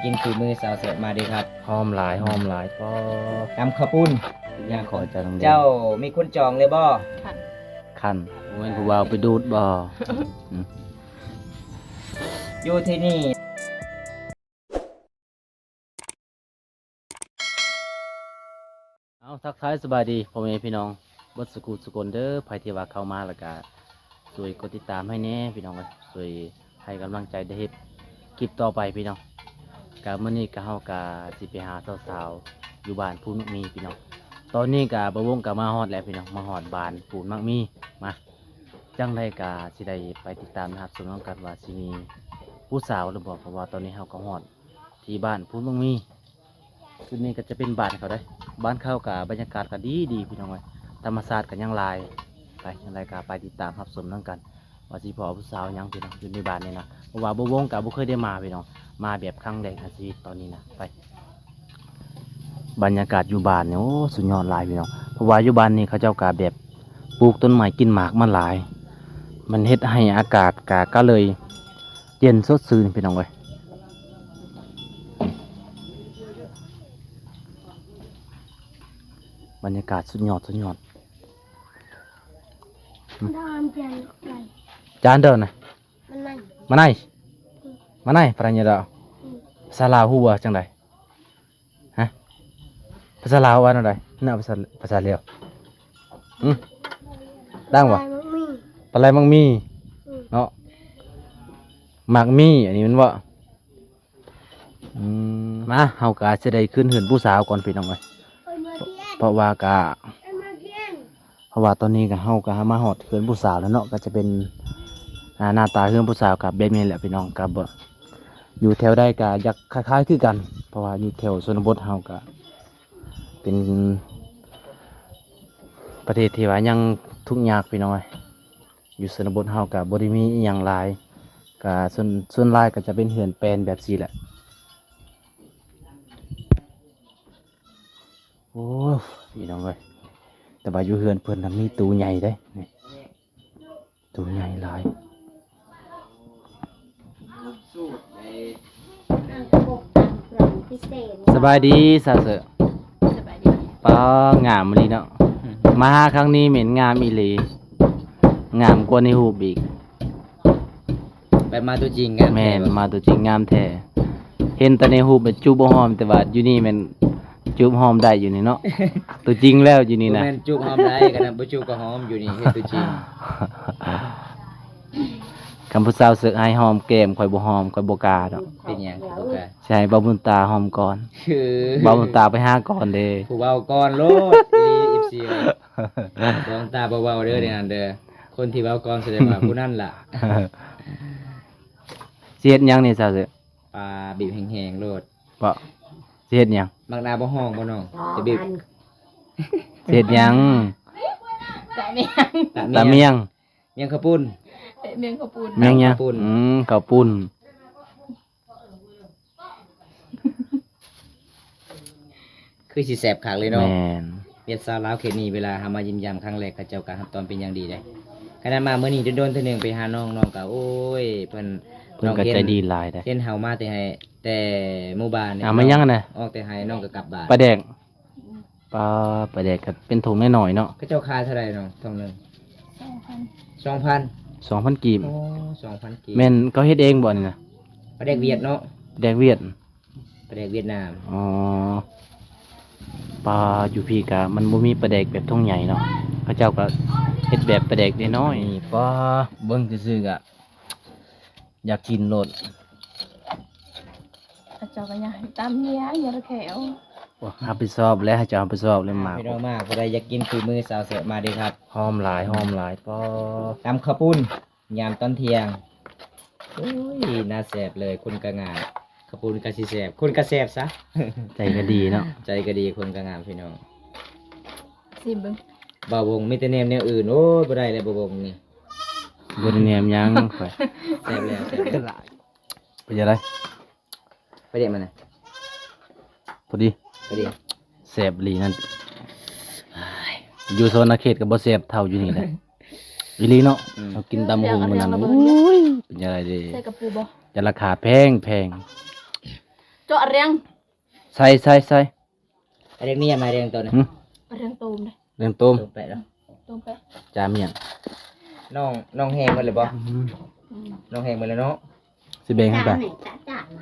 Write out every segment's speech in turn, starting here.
ກິນຝີມືສາວເສີດມາເດີຄັບ. ຫອມຫຼາຍ ຫອມຫຼາຍ. ປໍ ຕຳເຂົ້າປຸ້ນ. ຍັງຂໍຈານໜຶ່ງເດີ. ເຈົ້າມີຄົນຈອງແລ້ວບໍ່? ຄັນ ຄັນ. ບໍ່ແມ່ນຜູ້ບ່າວໄປດູດບໍ່? ອືມ ຢູ່ທີ່ນີ້. ເອົາ ທັກທາຍສະບາຍດີພໍ່ແມ່ພີ່ນ້ອງເບິດສຸຂູສຸຄົນເດີ. ໃຜທີ່ວ່າເຂົ້າມາແລ້ວກະຊ່ວຍກົດຕິດຕາມໃຫ້ແດ່ພີ່ນ້ອງເອີຍ, ຊ່ວຍໃຫ້ກຳລັງໃຈໄດ້ເຮັດຄລິບຕໍ່ໄປພີ່ນ້ອງ. ກະມື້ນີ້ກະ ເຮົາກະຊິໄປຫາສາວໆຢູ່ບ້ານພູນໝາກມີພີ່ນ້ອງ. ຕອນນີ້ກະບ່າວວົງກະມາຮອດແລ້ວພີ່ນ້ອງ, ມາຮອດບ້ານພູນໝາກມີ. ມາ ຈັ່ງໃດກະຊິໄດ້ໄປຕິດຕາມຮັບຊົມນຳກັນວ່າຊິມີຜູ້ສາວຫຼືບໍ່, ເພາະວ່າຕອນນີ້ເຮົາກະຮອດ ທີ່ບ້ານພູນໝາກມີ. ຈຸດນີ້ກະຈະເປັນບ້ານເຂົາເດ້. ບ້ານເຂົາກະບັນຍາກາດກະດີໆພີ່ນ້ອງເອີຍ, ທຳມະຊາດກະຍັງຫຼາຍ. ໄປ ຈັ່ງໃດກະໄປຕິດຕາມຮັບຊົມນຳກັນ ວ່າຊິພໍ້ຜູ້ສາວຫຍັງພີ່ນ້ອງ ຢູ່ໃນບ້ານນີ້ນະ, ເພາະວ່າບ່າວວົງກະບໍ່ເຄີຍໄດ້ມາພີ່ນ້ອງ, ມາແບບຄັ້ງແລກໃນຊີວິດຕອນນີ້ນະ. ໄປ ບັນຍາກາດຢູ່ບ້ານນີ້ ໂອ້ ສຸດຍອດຫຼາຍພີ່ນ້ອງ, ເພາະວ່າຢູ່ບ້ານນີ້ເຂົາເຈົ້າກະແບບປູກຕົ້ນໄມ້ກິນໝາກມັນຫຼາຍ, ມັນເຮັດໃຫ້ອາກາດກະ ກະເລີຍ ເຢັນສົດຊື່ນພີ່ນ້ອງເອີຍ. ບັນຍາກາດສຸດຍອດ ສຸດຍອດ. ຈານເດີນະ ມາໄນ ມາໄນ ພະນະຍາດອກ. ພາສາລາວຮູ້ວ່າຈັ່ງໃດ? ຮະ? ພາສາລາວວ່າແນວໃດ? ນະ ພາສາ ພາສາລາວ. ຫຶ? ດັງບໍ່? ປາໄລໝາກມີ. ເນາະ ໝາກມີ ອັນນີ້ແມ່ນບໍ່? ອືມ ມາ ເຮົາກະຊິໄດ້ຂຶ້ນເຮືອນຜູ້ສາວກ່ອນພີ່ນ້ອງເອີຍ, ເພາະວ່າກະ ເພາະວ່າຕອນນີ້ກະ ເຮົາກະມາຮອດເຮືອນຜູ້ສາວແລ້ວເນາະ. ກະຈະເປັນ ອາ ໜ້າຕາເຮືອນຜູ້ສາວກະແບບນີ້ແຫຼະພີ່ນ້ອງ, ກະບໍ່ ຢູ່ແຖວໃດກະຢາກຄ້າຍໆຄືກັນ, ເພາະວ່າຢູ່ແຖວຊົນນະບົດເຮົາກະເປັນປະເທດທີ່ວ່າຍັງທຸກຍາກພີ່ນ້ອງເອີຍ. ຢູ່ຊົນນະບົດເຮົາກະບໍ່ໄດ້ມີອີ່ຫຍັງຫຼາຍ, ກະສ່ວນ ສ່ວນຫຼາຍກະຈະເປັນເຮືອນແປນແບບຊີ້ແຫຼະ. ໂອ້ ພີ່ນ້ອງເອີຍ, ແຕ່ວ່າຢູ່ເຮືອນເພິ່ນນະມີຕູ້ໃຫຍ່ເດ້ ນີ້ ຕູ້ໃຫຍ່ຫຼາຍ. ສະບາຍດີສາວເສີ. ສະບາຍດີ. ປ້າ ງາມອີ່ຫຼີເນາະ. ອືມ ມາຫາຄັ້ງນີ້ແມ່ນງາມອີ່ຫຼີ, ງາມກວ່າໃນຮູບອີກ. ໄປມາຕົວຈິງງາມແທ້. ແມ່ນ ມາຕົວຈິງງາມແທ້. ເຫັນແຕ່ໃນຮູບແມ່ນຈູບບໍ່ຫອມ, ແຕ່ວ່າຢູ່ນີ້ແມ່ນຈູບຫອມໄດ້ຢູ່ນີ້ເນາະ. ຕົວຈິງແລ້ວຢູ່ນີ້ນະ. ບໍ່ແມ່ນຈູບຫອມໄດ້, ຂະໜາດບໍ່ຈູບກໍຫອມຢູ່ນີ້, ເຫັນຕົວຈິງ. ຄັນຜູ້ສາວເສິກໃຫ້ຫອມແກ້ມ ຂ້ອຍບໍ່ຫອມ, ຂ້ອຍບໍ່ກ້າດອກ. ເປັນຫຍັງບໍ່ກ້າ? ຊິໃຫ້ບ່າວບຸນຕາຫອມກ່ອນ. ເອີ ບ່າວບຸນຕາໄປຫາກ່ອນເດ້. ຜູ້ເວົ້າກ່ອນໂລດ ອີ ເອັຟ ຊີ ເອີຍ. ບ່າວບຸນຕາບໍ່ເວົ້າເດີ ແນວນັ້ນເດີ. ຄົນທີ່ເວົ້າກ່ອນສະແດງວ່າຜູ້ນັ້ນລະ. ຊິເຮັດຫຍັງນີ້ສາວເສິກ? ປາບີບແຮງໆໂລດ. ບໍ່ ຊິເຮັດຫຍັງ? ໝາກໜາບໍ່ຫ້ອງບໍ່ນ້ອງ? ຈະບີບ. ຊິເຮັດຫຍັງ? ຕະມຽງ. ຕະມຽງ. ຕະມຽງ. ມຽງເຂົ້າປຸ້ນ. ເອີ ມຽງເຂົ້າປຸ້ນ. ມຽງຫຍັງ? ເຂົ້າປຸ້ນ. ອືມ ເຂົ້າປຸ້ນ. ຄືຊິແຊບຄັກເລີຍເນາະ. ແມ່ນ. ວຽດຊາວລາວເຂດນີ້ ເວລາເຮົາມາຢ້ຽມຢາມຄັ້ງແລກ ເຂົາເຈົ້າກໍຮັບຕ້ອນເປັນຢ່າງດີເດ້. ຂະໜາດມາມື້ນີ້ດົນໆເທື່ອໜຶ່ງໄປຫານ້ອງ ນ້ອງກໍ ໂອ້ຍ ເພິ່ນ ເພິ່ນກໍໃຈດີຫຼາຍເດ້. ເຫັນເຮົາມາແຕ່ໄຮ່ ແຕ່ໝູ່ບ້ານນີ້ ເອົາມາຫຍັງນະ? ອອກແຕ່ໄຮ່ ນ້ອງກໍກັບບ້ານ. ປາແດກ. ປາ ປາແດກກໍເປັນຖົງນ້ອຍໆເນາະ. ເຂົາເຈົ້າຂາຍເທົ່າໃດນ້ອງ ຖົງໜຶ່ງ? ສອງພັນ. ສອງພັນ? ສອງພັນກີບ. ໂອ້ ສອງພັນກີບ. ແມ່ນເຂົາເຮັດເອງບໍ່ນີ້ນະ? ປາແດກຫວຽດເນາະ. ປາແດກຫວຽດ. ປາແດກຫວຽດນາມ. ອໍ ປາຢູ່ພີ້ກະມັນບໍ່ມີປາແດກແບບຖົງໃຫຍ່ເນາະ, ເຂົາເຈົ້າກໍເຮັດແບບປາແດກນ້ອຍໆ. ນີ້ ປາເບິ່ງຊື່ໆກະ ຢາກກິນໂລດ. ເຂົາເຈົ້າກໍຢາກໃຫ້ຕຳເຍ ຢ່າລະແຂວ. ໂອ້ ຮັບຜິດຊອບແຫຼະ, ເຂົາເຈົ້າຮັບຜິດຊອບແລ້ວ. ມາ ພີ່ນ້ອງມາ ຜູ້ໃດຢາກກິນຝີມືສາວເສີມາເດີຄັບ. ຫອມຫຼາຍ ຫອມຫຼາຍ. ປາ ຕຳເຂົ້າປຸ້ນຍາມຕອນທ່ຽງ. ໂອ້ຍ ໜ້າແຊບເລີຍ, ຄົນກໍງາມ, ເຂົ້າປຸ້ນກໍຊິແຊບ, ຄົນກໍແຊບຊະ. ໃຈກໍດີເນາະ. ໃຈກໍດີ, ຄົນກໍງາມ ພີ່ນ້ອງ. ຊີມເບິ່ງ. ບ່າວວົງມີແຕ່ແນມແນວອື່ນ. ໂອ້ຍ ບໍ່ໄດ້ແລ້ວບ່າວວົງນີ້. ບໍ່ໄດ້ແນມຫຍັງຂ້ອຍ. ແຊບແລ້ວ ແຊບແລ້ວ. ເປັນຈັ່ງໃດ? ປາແດກມັນນະ ພໍດີ ພໍດີ. ແຊບອີ່ຫຼີນັ້ນ. ຢູ່ສະຫວັນນະເຂດກໍບໍ່ແຊບເທົ່າຢູ່ນີ້ແຫຼະ. ອີ່ຫຼີເນາະ. ອືມ ເຮົາກິນຕຳບັກຫຸ່ງມື້ນັ້ນ. ໂອ້ຍ ເປັນຈັ່ງໃດເດ? ໃສ່ກະປູບໍ່? ແຕ່ລາຄາແພງໆ. ເຈາະແຮງ ໃສ່ ໃສ່ ໃສ່ ອາ ເຮັດງຽມມາເຮັດຫຍັງໂຕນີ້ ຫຶ ແຮງໂຕມເດ້ ແຮງໂຕມ ໂຕມແປະເນາະ ໂຕມແປະ ຈາມຫຍັງ ນ້ອງ ນ້ອງແຮງໝົດແລ້ວບໍ່ ອືມ ອືມ ນ້ອງແຮງໝົດແລ້ວເນາະ ຊິແບ່ງໃຫ້ໃຜ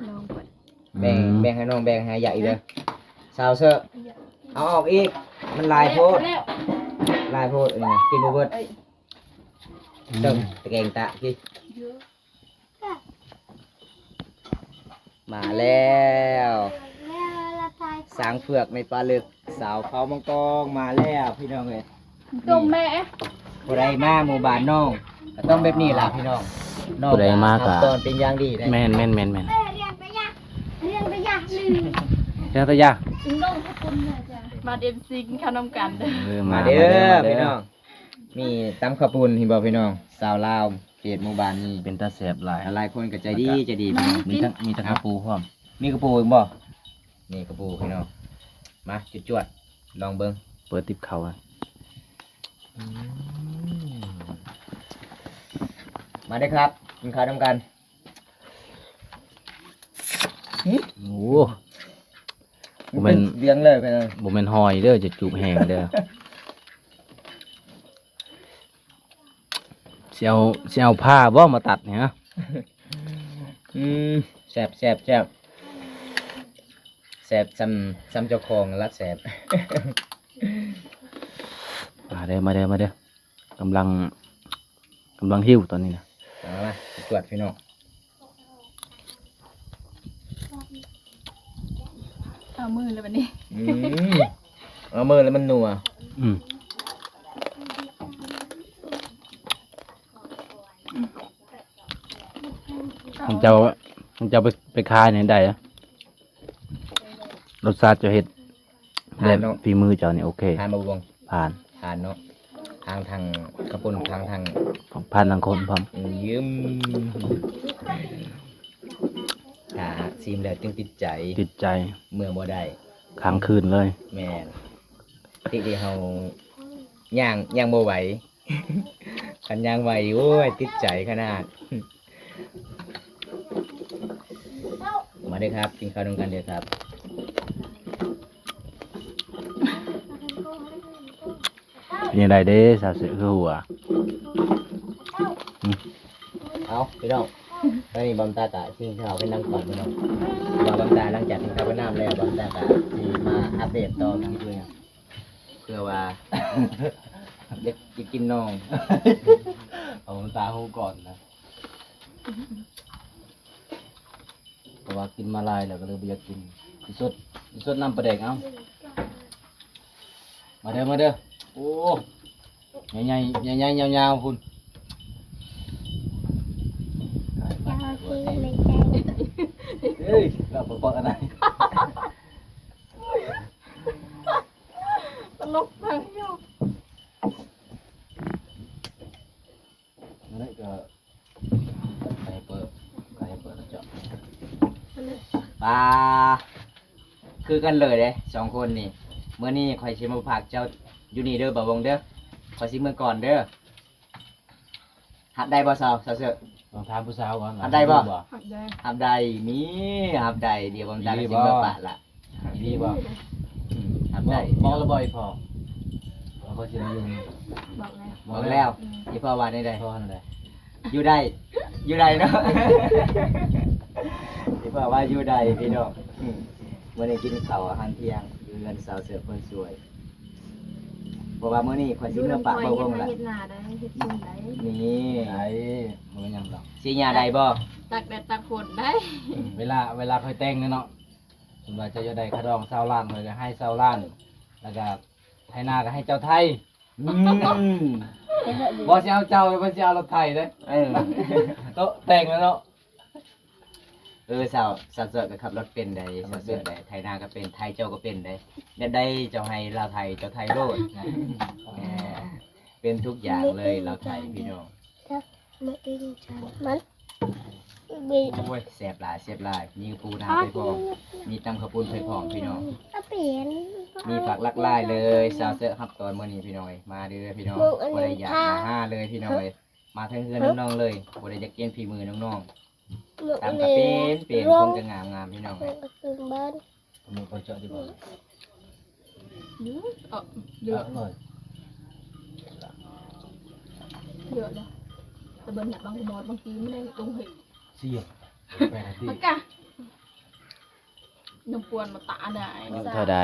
ນ້ອງກ່ອນ ແບ່ງ ອືມ ແບ່ງໃຫ້ນ້ອງ ແບ່ງໃຫ້ອາຢະອີກເດີ ສາວເຊີ ເອົາອອກອີກ ມັນຫຼາຍໂພດ ຫຼາຍໂພດ ອັນນີ້ນະ ກິນບໍ່ເບິດ ເອີຍ ເຕີມຕະແກງຕະກິນ ມາແລ້ວ ຊ້າງເຜືອກໃນປ່າເລິກ ສາວເຜົ່າມັງກອງມາແລ້ວພີ່ນ້ອງເອີຍ ຕົ້ມແມ່ ຜູ້ໃດມາໝູ່ບ້ານນ້ອງ ກໍຕ້ອງແບບນີ້ລະພີ່ນ້ອງ ນ້ອງ ຜູ້ໃດມາກໍຮັບຕ້ອນເປັນຢ່າງດີເດ້ ແມ່ນໆໆໆ ແລ້ວແຕ່ຢາກ ມາເອັຟຊີກິນເຂົ້ານຳກັນເດີ ເອີ ມາ ມາເດີ ມາເດີ ມາເດີ ພີ່ນ້ອງ ມີຕຳເຂົ້າປຸ້ນ ເຫັນບໍ່ພີ່ນ້ອງ ຊາວລາວເຂດໝູ່ບ້ານນີ້ ເປັນຕາແຊບຫຼາຍ ຫຼາຍຄົນກໍໃຈດີ ໃຈດີ ມີທັງ ມີທັງເຂົ້າປູພ້ອມ ມີເຂົ້າປູອີກບໍ່ ນີ້ເຂົ້າປູພີ່ນ້ອງ ມາ ຈວດໆ ລອງເບິ່ງ ເປີດຕິບເຂົ້າ ອືມ ມາເດີຄັບ ກິນເຂົ້ານຳກັນ ຫຶ ໂອ້ ບໍ່ແມ່ນ ວຽງເລີຍ ບໍ່ແມ່ນຫອຍເດີ ຈະຈູບແຮງເດີ. ຊິເອົາ ຊິເອົາຜ້າບໍ່ມາຕັດນີ້ຫະ? ອືມ ແຊບ ແຊບ ແຊບ ແຊບສ່ຳ ສ່ຳເຈົ້າຂອງລະແຊບ. ມາເດີ ມາເດີ ມາເດີ ກຳລັງ ກຳລັງຫິວຕອນນີ້ນະ. ມາ ມາ ຈວດ ພີ່ນ້ອງ. ເອົາມືແລ້ວບັດນີ້ ອືມ ເອົາມືແລ້ວມັນນົວ ອືມ ຂອງເຈົ້າ ຂອງເຈົ້າໄປ ໄປຂາຍນີ້ໄດ້ ລົດຊາດເຈົ້າເຮັດ ຜ່ານເນາະ ແບບຝີມືເຈົ້ານີ້ໂອເຄ ຜ່ານບໍ່ບົງ ຜ່ານ ຜ່ານເນາະ ທາງ ທາງເຂົ້າປຸ້ນ ທາງ ທາງ ຜ່ານທາງຄົນພ້ອມ ອືມ ຖ້າຊີມແລ້ວຈຶ່ງຕິດໃຈ ຕິດໃຈ ເມືອບໍ່ໄດ້ ຄ້າງຄືນເລີຍ ແມ່ນ ຕິດໃຫ້ເຮົາຍ່າງ ຍ່າງບໍ່ໄຫວ. ຄັນຍ່າງໄວ ໂອ້ຍ ຕິດໃຈຂະໜາດ. ມາເດີຄັບ ກິນເຂົ້ານຳກັນເດີຄັບ. ເປັນຈັ່ງໃດເດ້ ສາວເສື້ອຄືຫົວ? ເອົາ ພີ່ນ້ອງ ຕອນນີ້ບອມຕາກະກິນເຂົ້າໄປນຳກ່ອນ ພີ່ນ້ອງ ວ່າບອມຕາຫຼັງຈາກກິນເຂົ້າໄປນຳແລ້ວ ບອມຕາກະຊິມາອັບເດດຕໍ່ ຄືຫຍັງ ເພື່ອວ່າ ຢາກ ຢາກກິນໜ່ອງ ເອົານ້ຳຕາຮູ້ກ່ອນນະ ເພາະວ່າກິນມາຫຼາຍແລ້ວກໍເລີຍບໍ່ຢາກກິນ ຊິສົດ ຊິສົດນ້ຳປາແດກເອົາ ມາເດີ ມາເດີ ໂອ້ ໃຫຍ່ໆ ໃຫຍ່ໆ ຍາວໆ ພຸ້ນ ເອີຍ ລາວປອກໆ ອັນນັ້ນ ຕະຫຼົກມາກເນາະ ອັນນີ້ກໍໄຄເປີ ໄຄເປີເຈາະ ປາ ຄືກັນເລີຍເດ້ ສອງຄົນນີ້ ມື້ນີ້ຂ້ອຍຊິມາພັກເຈົ້າຢູ່ນີ້ເດີ ບ່າວວົງເດີ ຂ້ອຍຊິເມືອກ່ອນເດີ. ຮັບໄດ້ບໍ່ສາວ ສາວເສີ? ຕ້ອງຖາມຜູ້ສາວກ່ອນ ຮັບໄດ້ບໍ່? ຮັບໄດ້ ຮັບໄດ້ ມີ ຮັບໄດ້ ດຽວບາງຕາຊິເມືອປະລະ ອີ່ຫຼີບໍ່? ອືມ ຮັບໄດ້ ບອກ ບອກແລ້ວບໍ່ອີ່ພໍ່? ວ່າຂ້ອຍຊິມາຢູ່ນີ້ ບອກແລ້ວ ບອກແລ້ວ ອືມ ອີ່ພໍ່ວ່າແນວໃດ? ພໍ່ວ່າແນວໃດ? ຢູ່ໄດ້ ຢູ່ໄດ້ເນາະ ອີ່ພໍ່ວ່າຢູ່ໄດ້ພີ່ນ້ອງ ອືມ ມື້ນີ້ກິນເຂົ້າອາຫານທ່ຽງຢູ່ເຮືອນສາວເສີຄົນສວຍ. ເພາະວ່າມື້ນີ້ຂ້ອຍຊິເມືອປະເບົາວົງລະ ເຮັດນາໄດ້ ເຮັດສວນໄດ້ ນີ້ ໄດ້ ບໍ່ແມ່ນຫຍັງດອກ ສີຫຍ້າໄດ້ບໍ່? ຕາກແດດຕາກຝົນໄດ້ ເວລາ ເວລາຂ້ອຍແຕ່ງເນາະ ສົມມຸດວ່າເຈົ້າຢາກໄດ້ຄ່າດອງຊາວລ້ານ ຂ້ອຍກໍໃຫ້ຊາວລ້ານ ແລ້ວກໍໄຖນາກໍໃຫ້ເຈົ້າໄຖ ອືມ ບໍ່ຊິເອົາເຈົ້າ ບໍ່ຊິເອົາລົດໄຖເດ້ ເອີ ໂຕະແຕ່ງແລ້ວເນາະ. ເອີ ສາວ ສາວເສີກໍຂັບລົດເປັນໃດ໋ ສາວເສີໄດ໋ ໄຖນາກໍເປັນ ໄຖເຈົ້າກໍເປັນໃດ໋ ແນວໃດເຈົ້າໃຫ້ລາວໄຖ ເຈົ້າໄຖໂລດ ເປັນທຸກຢ່າງເລີຍ ລາວໄຖພີ່ນ້ອງ ໂອ້ຍ ແຊບຫຼາຍ ແຊບຫຼາຍ ມີປູນາໄປພ້ອມ ມີຕຳເຂົ້າປຸ້ນໄປພ້ອມພີ່ນ້ອງ ມີຜັກຫຼາກຫຼາຍເລີຍ ສາວເສີຮັບຕ້ອນມື້ນີ້ພີ່ນ້ອງເອີຍ ມາເດີພີ່ນ້ອງ ຜູ້ໃດຢາກມາຫາເລີຍພີ່ນ້ອງເອີຍ ມາເຖິງເຮືອນນ້ອງໆເລີຍ ຜູ້ໃດຢາກກິນຝີມືນ້ອງໆ ຕຳກະເປັນເປັນ ຄົນກະງາມໆ ພີ່ນ້ອງເອີຍ. ປາໝຶກເຂົາເຈາະດີບໍ່? ເຍອະ ເຍອະ ເອີ ເຍອະ ເຍອະເນາະ. ແຕ່ເບິ່ງເນຍ ບາງໝໍບາງທີມັນຍັງລົງເຫັນ ສຽງແປນຕິ ມັນກະ ນ້ຳປວນມາຕາໄດ້. ອາຍຸເທົ່າໃດ?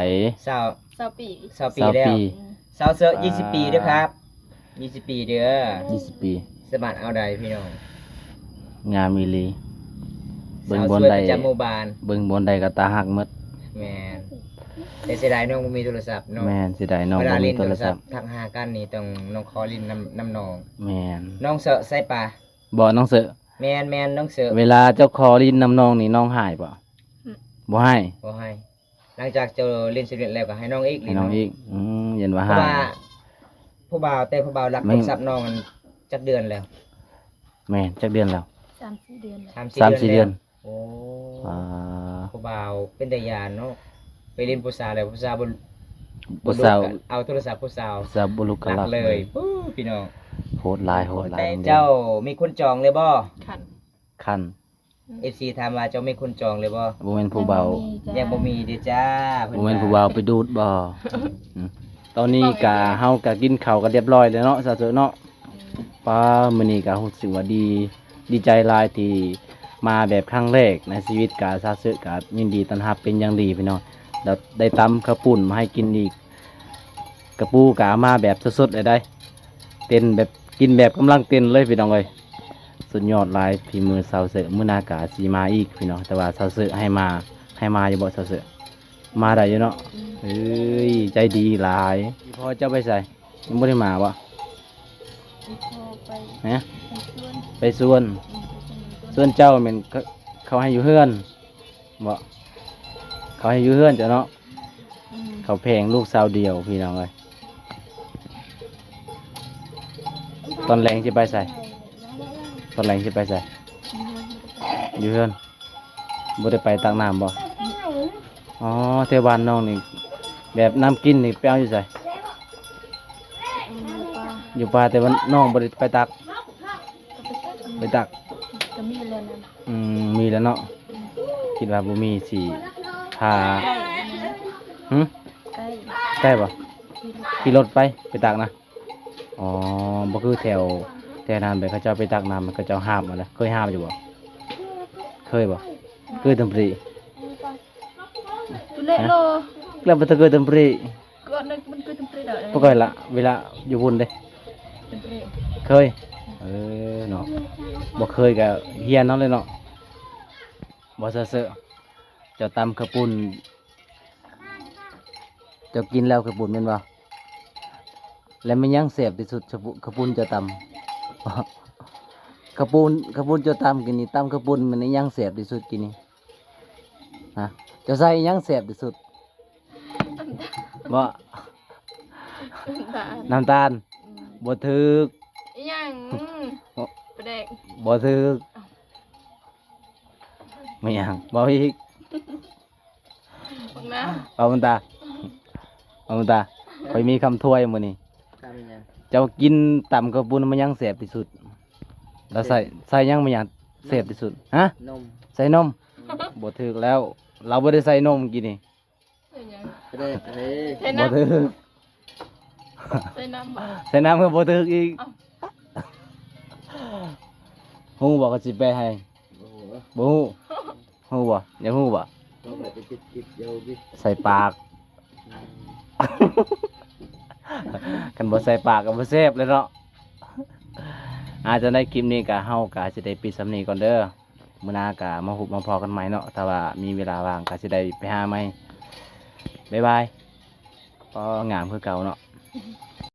ຊາວ ຊາວປີ ຊາວປີແລ້ວ. ຊາວປີ ອືມ ຊາວເຊີ ອ່າ ຍີ່ສິບປີເດີຄັບ ຍີ່ສິບປີເດີ ຍີ່ສິບປີ ສາມາດເອົາໄດ້ພີ່ນ້ອງ. ງາມອີ່ຫຼີ ເບິ່ງບ່ອນໃດ ສາວສວຍປະຈຳໝູ່ບ້ານ ເບິ່ງບ່ອນໃດກໍຕາຮັກໝົດ. ແມ່ນ ແຕ່ເສຍດາຍນ້ອງບໍ່ມີໂທລະສັບເນາະ. ແມ່ນ ເສຍດາຍນ້ອງບໍ່ມີໂທລະສັບ. ເວລາຫຼິ້ນໂທລະສັບທັກຫາກັນນີ້ ຕ້ອງ ນ້ອງຂໍຫຼິ້ນນຳ ນຳນ້ອງ. ແມ່ນ ນ້ອງເຊີໃສ່ປາ ບໍ່ ນ້ອງເຊີ. ແມ່ນໆ ນ້ອງເຊີ. ເວລາເຈົ້າຂໍຫຼິ້ນນຳນ້ອງນີ້ ນ້ອງຮ້າຍບໍ່? ອືມ ບໍ່ຮ້າຍ ບໍ່ຮ້າຍ. ຫຼັງຈາກເຈົ້າຫຼິ້ນສຳເລັດແລ້ວກໍໃຫ້ນ້ອງອີກ ໃຫ້ນ້ອງອີກ. ອືມ ຢ້ານວ່າຮ້າຍ ເພາະວ່າຜູ້ບ່າວ ແຕ່ຜູ້ບ່າວລັກໂທລະສັບນ້ອງນັ້ນຈັກເດືອນແລ້ວ? ແມ່ນ ຈັກເດືອນແລ້ວ? ສາມສີ່ເດືອນແລ້ວ. ສາມສີ່ເດືອນແລ້ວ. ໂອ້ ອ່າ ຜູ້ບ່າວເປັນຕາຢ້ານເນາະ. ໄປຫຼິ້ນຜູ້ສາວແລ້ວ ຜູ້ສາວບໍ່ ຜູ້ສາວ ເອົາໂທລະສັບຜູ້ສາວ ຜູ້ສາວບໍ່ລຸກກໍລັກເລີຍ. ໂອ້ ພີ່ນ້ອງ ໂຫດຫຼາຍ ໂຫດຫຼາຍ. ເຈົ້າມີຄົນຈອງແລ້ວບໍ່? ຄັນ ຄັນ ເອັຟຊີຖາມວ່າເຈົ້າມີຄົນຈອງແລ້ວບໍ່? ບໍ່ແມ່ນຜູ້ບ່າວ ຍັງບໍ່ມີເດ້ຈ້າ ເພິ່ນວ່າ. ບໍ່ແມ່ນຜູ້ບ່າວໄປດູດບໍ່? ອືມ ຕອນນີ້ກະ ເຮົາກະກິນເຂົ້າກັນຮຽບຮ້ອຍແລ້ວເນາະ ສາວເຊີເນາະ. ອືມ ປ້າ ມື້ນີ້ກະຮູ້ສຶກວ່າດີ ດີໃຈຫຼາຍທີ່ມາແບບຄັ້ງແລກໃນຊີວິດ. ກະສາວເຊີກະຍິນດີຕ້ອນຮັບເປັນຢ່າງດີພີ່ນ້ອງ ແລ້ວໄດ້ຕຳເຂົ້າປຸ້ນມາໃຫ້ກິນອີກ. ກະປູກະເອົາມາແບບສົດໆເລີຍໄດ໋ ເຕັ້ນແບບ ກິນແບບກຳລັງເຕັ້ນເລີຍພີ່ນ້ອງເອີຍ. ສຸດຍອດຫຼາຍ ຝີມືສາວເຊີ. ມື້ໜ້າກະຊິມາອີກພີ່ນ້ອງ ແຕ່ວ່າສາວເຊີໃຫ້ມາ ໃຫ້ມາຢູ່ບໍ່ສາວເຊີ? ມາໄດ້ຢູ່ເນາະ. ອືມ ເອີຍ ໃຈດີຫຼາຍ. ອີພໍ່ເຈົ້າໄປໃສ? ຍັງບໍ່ໄດ້ມາບໍ່? ອີພໍ່ໄປ ຮະ? ໄປສວນ ໄປສວນ. ອືມ ໄປສວນ. ສວນເຈົ້າແມ່ນ ເຂົາ ເຂົາໃຫ້ຢູ່ເຮືອນ ບໍ່? ເຂົາໃຫ້ຢູ່ເຮືອນເຈົ້າເນາະ. ອືມ ເຂົາແພງລູກສາວດຽວພີ່ນ້ອງເອີຍ. ຕອນແລງຊິໄປໃສ? ຕອນແລງຊິໄປໃສ? ຢູ່ເຮືອນ ຢູ່ເຮືອນ. ບໍ່ໄດ້ໄປຕັກນ້ຳບໍ່? ອືມ ອໍ ແຖວບ້ານນ້ອງນີ້ ແບບນ້ຳກິນນີ້ໄປເອົາຢູ່ໃສ? ຢູ່ປ່າ ຢູ່ປ່າ ແຕ່ວ່ານ້ອງບໍ່ໄດ້ໄປຕັກ. ໄປຕັກ ກໍມີແລ້ວນັ້ນ. ອືມ ມີແລ້ວເນາະ. ອືມ ຄິດວ່າບໍ່ມີຊິພາ ໄກ ຫຶ? ໄກ ໄກບໍ່? ຂີ່ລົດ ຂີ່ລົດໄປ ໄປຕັກນະ? ອໍ ບໍ່ຄືແຖວ ແຖວນັ້ນ ແບບເຂົາເຈົ້າໄປຕັກນ້ຳ ເຂົາເຈົ້າຫາບມາແລ້ວ. ເຄີຍຫາບຢູ່ບໍ່? ເຄີຍບໍ່? ເຄີຍຕຳປຣີ? ແລ້ວບໍ່ເຄີຍຕຳປຣີ? ກໍນັ້ນມັນຄືຕຳເຕະໄດ້ ບໍ່ເຄີຍລະ ເວລາຢູ່ພຸ້ນເດ້ ຕຳເຕະ ເຄີຍ. ເອີເນາະ ບໍ່ເຄີຍກໍຮຽນເຮົາເລີຍເນາະ. ບໍ່ ເຊີ ເຊີ ເຈົ້າຕຳເຂົ້າປຸ້ນ ເຈົ້າກິນແລ້ວເຂົ້າປຸ້ນແມ່ນບໍ່? ແລ້ວແມ່ນຫຍັງແຊບທີ່ສຸດ? ເຂົ້າປຸ້ນ ເຂົ້າປຸ້ນເຈົ້າຕຳ ເຂົ້າປຸ້ນ ເຂົ້າປຸ້ນເຈົ້າຕຳກິນນີ້ ຕຳເຂົ້າປຸ້ນແມ່ນອີຫຍັງແຊບທີ່ສຸດກິນນີ້? ຮະ ເຈົ້າໃສ່ອີຫຍັງແຊບທີ່ສຸດ? ບໍ່ ນ້ຳຕານ ນ້ຳຕານ. ອືມ ບໍ່ຖືກ. ອີຫຍັງ? ປາແດກ ບໍ່ຖືກ. ແມ່ນຫຍັງ? ເວົ້າອີກ ບັກນາ ເອົາ ບຸນຕາ ເອົາ ບຸນຕາ ຂ້ອຍມີຄຳທວຍມື້ນີ້. ຄຳອີຫຍັງ? ເຈົ້າກິນຕຳເຂົ້າປຸ້ນ ມັນຫຍັງແຊບທີ່ສຸດ? ລາວໃສ່ ໃສ່ຫຍັງ ມັນຫຍັງແຊບທີ່ສຸດ? ຮະ? ນົມ ໃສ່ນົມ. ອືມ ບໍ່ຖືກແລ້ວ ລາວບໍ່ໄດ້ໃສ່ນົມກີ້ນີ້. ໃສ່ຫຍັງ? ປາແດກ ເອີ ໃສ່ນ້ຳ ບໍ່ຖືກ. ໃສ່ນ້ຳບໍ່? ໃສ່ນ້ຳກໍບໍ່ຖືກອີກ. ເອົ້າ ຮູ້ບໍ່ ເຂົາຊິແປໃຫ້? ບໍ່ຮູ້. ຮູ້ບໍ່? ຢາກຮູ້ບໍ່? ໃສ່ປາກ. ຄັນບໍ່ໃສ່ປາກກໍບໍ່ແຊບແລ້ວເນາະ. ອາ ຈັ່ງໃດຄລິບນີ້ກໍ ເຮົາກໍຊິໄດ້ປິດສ່ຳນີ້ກ່ອນເດີ. ມື້ໜ້າກໍມາພົບມາພໍ້ກັນໃໝ່ເນາະ ຖ້າວ່າມີເວລາວ່າງກໍຊິໄດ້ໄປຫາໃໝ່. ບາຍບາຍ. ກໍງາມຄືເກົ່າເນາະ.